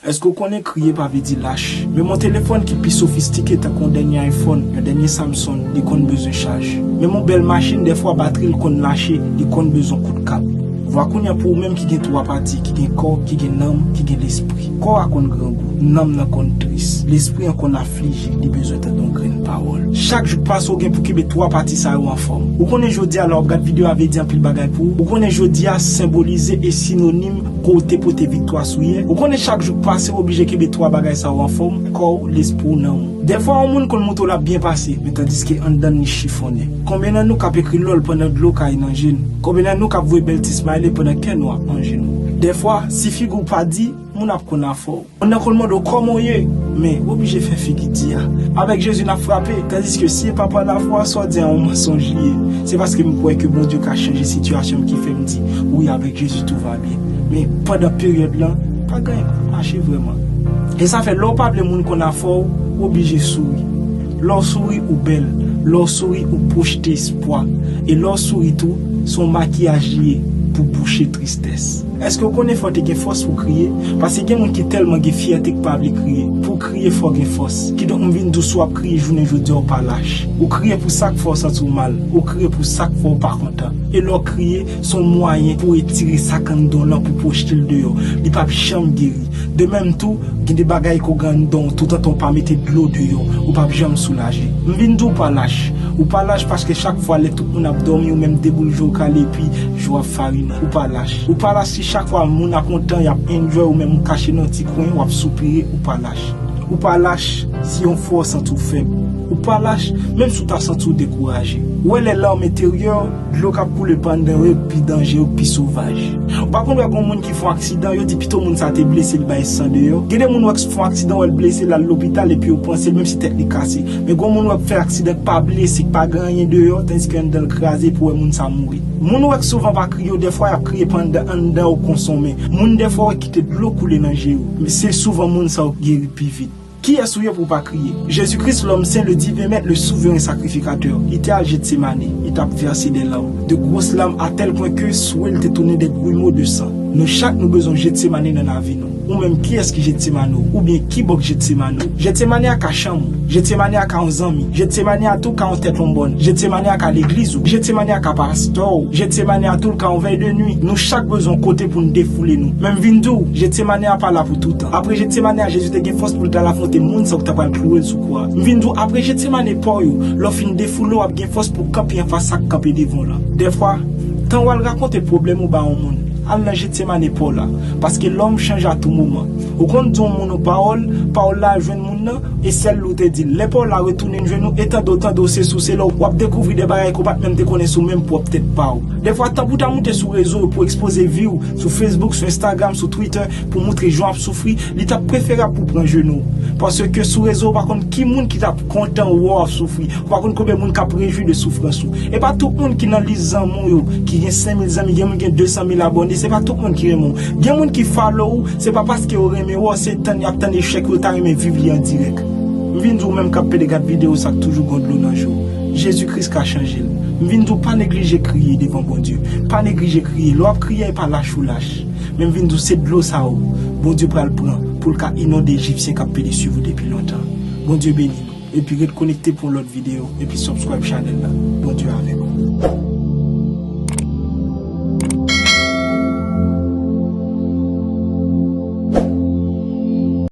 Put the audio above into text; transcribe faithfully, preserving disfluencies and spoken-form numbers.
Èske w konnen kriye pa vle di lach? Menm yon telefòn ki pi sofistike tankou yon dènye iPhone, yon dènye Samsung, li konn bezwen chaj. Menm yon bèl machin, dèfwa batri l konn lache, li konn bezwen kout kat. Vwa kounye a pou ou menm ki gen twa pati, ki gen kò, ki gen nanm, ki gen lespri. Kò a konn grangou, nanm nan konn tris, lespri an konn aflije, li bezwen tande yon grenn pawòl. Chak jou k pase, ou gen pou kenbe twa pati sa yo anfòm. Ou konnen jodi a, lè w ap gad videyo a, vle di anpil bagay pou ou. Ou konnen jodi a senbolize e sinonim kote pote viktwa sou yè. Ou konnen chak jou k pase, ou oblije kenbe twa bagay sa yo anfòm, kò w, lespri w, nanm ou. Dèfwa, yon moun konn montre w l ap byen pase, men tandiske anndan l, li chifonnen. Konbyen nan nou k ap ekri lòl pandan dlo kaye nan je n? Konbyen nan nou k ap voye bèl ti smiley pandan kè nou ap manje nou? Dèfwa, si figi w pa di, moun ap konn afè w. Moun nan konn mande w kòman w ye, men w oblije fè figi di a. Avèk Jezi n ap frape, tandiske si e pa pa lafwa, sa w di a yon mansonj li ye. Se paske m kwè ke Bondye ka chanje sitiyasyon m ki fè m di, wi, avèk Jezi tou va byen. Men pandan peryòd lan, pa gen anyen k ap mache vrèman. E sa fè lè w pa vle moun konn afè w, w oblije souri. Lè w souri, ou bèl. Lè w souri, ou pwojte espwa. E lè w souri tou, se yon makiyaj li ye pou bouche tristès. Èske w konnen fò w te gen fòs pou w kriye? Paske gen moun ki tèlman gen fyète k pa vle kriye. Pou w kriye, fò w gen fòs. Kidonk, m vin di w, si w ap kriye jounen jodi a, w pa lach. Ou kriye pou sa k fè w santi w mal. Ou kriye pou sa k fè w pa kontan. E lè w kriye, se yon mwayen pou w etire sa k anndan w lan, pou w pwojte l deyò. Li p ap janm geri. De menm tou, gen de bagay ke w gen anndan w, toutan w pa mete dlo deyò, ou p ap janm soulaje. M vin di w, w pa lach. Ou pa lach paske chak fwa lè tout moun ap dòmi, ou menm deboul je w kale, epi je w ap farinen. Ou pa lach. Ou pa lach si chak fwa moun ap kontan, y ap enjoy, ou menm ou kache nan ti kwen, w ap soupire, ou pa lach. Ou pa lach si yon fwa w santi w fèb. Ou pa lach, menm si w ta santi w dekouraje. Ou wè lè larm enteryè, dlo k ap koule pandan yo pi danjere, pi sovaj. Ou pa konn wè gon moun ki fè yon aksidan, yo di pito moun sa te blese, li bay san deyò. Gen de moun wè k fè yon aksidan, wè l blese, l al lopital, epi yo panse l, menm si tèt li kase. Men gon moun wè k fè aksidan, k pa blese, k pa gen anyen deyò, tandiske anndan l kraze, epi w wè moun sa mouri. Moun ou wè k souvan pa kriye yo, dèfwa y ap kriye pandan anndan yo konsonmen. Moun dèfwa w wè kite dlo koule nan je yo. Men se souvan moun sa yo k geri pi vit. Kiyès ou ye pou w pa kriye? Jésus-Christ, l'homme saint, le divin maître, le souverain sacrificateur, li te al Getsemane, li t ap vèse de larmes, de grosses larmes à tel point que swe l te tounen de grimo de san. Nou chak nou bezwen Getsemane nan lavi nou. Ou menm, kiyès ki Getsemane w? Oubyen ki bò k Getsemane w? Getsemane a ka chanm ou. Getsemane a ka yon zanmi. Getsemane a tou ka yon tèt yon bòn. Getsemane a ka legliz ou. Getsemane a ka pastè w. Getsemane a tou l ka yon vèy de nwi. Nou chak bezwen yon kote pou n defoule nou. Men m vin di w, Getsemane a pa la pou toutan. Apre Getsemane a, Jezi te gen fòs pou l t al afwonte moun sa yo k ta pral klouwe l sou kwa a. M vin di w, apre Getsemane pa w yo, lè w fin defoule w, w ap gen fòs pou w kanpe anfas sa k kanpe devan w lan. Dèfwa, tan w al rakonte pwoblèm ou ba yon moun, al nan Getsemane pa w la. Paske l'homme change à tout moment. Ou konn di yon moun yon pawòl, pawòl la jwenn moun nan, e sèl li w te di l. Lè pa w la retounen jwenn ou, e tande w tande w se sou se lè w ap dekouvri de bagay ke w pa t menm te konnen sou menm pwòp tèt pa w. Dèfwa, tan pou w ta moute sou rezo yo pou w ekspoze vi w, sou Facebook, sou Instagram, sou Twitter, pou w montre jan w ap soufri, li t ap preferab pou w pran jenou w. Paske sou rezo, w pa konn ki moun ki t ap kontan wè w ap soufri. Ou pa konn konbyen moun k ap rejwi de soufrans ou. E pa tout moun ki nan lis zanmi w yo, ki gen senk mil zanmi, gen moun gen de san mil abòne, se pa tout moun ki renmen w. Gen moun ki follow ou, se pa paske yo renmen wè w, se tann y ap tann echèk ou, yo ta renmen viv li an dirèk. M vin di w menm k ap pede gad videyo sa, k toujou gon dlo nan je w, Jezi Kris ka chanje l. M vin di w pa neglije kriye devan Bondye. Pa neglije kriye. Lè w ap kriye, e pa lach ou lach. Men m vin di w se dlo sa yo Bondye pral pran pou l ka inonde Ejipsyen k ap pede swiv ou depi lontan. Bondye beni nou. Epi ret konekte pou yon lòt videyo. Epi subscribe chanèl la. Bondye avèk ou.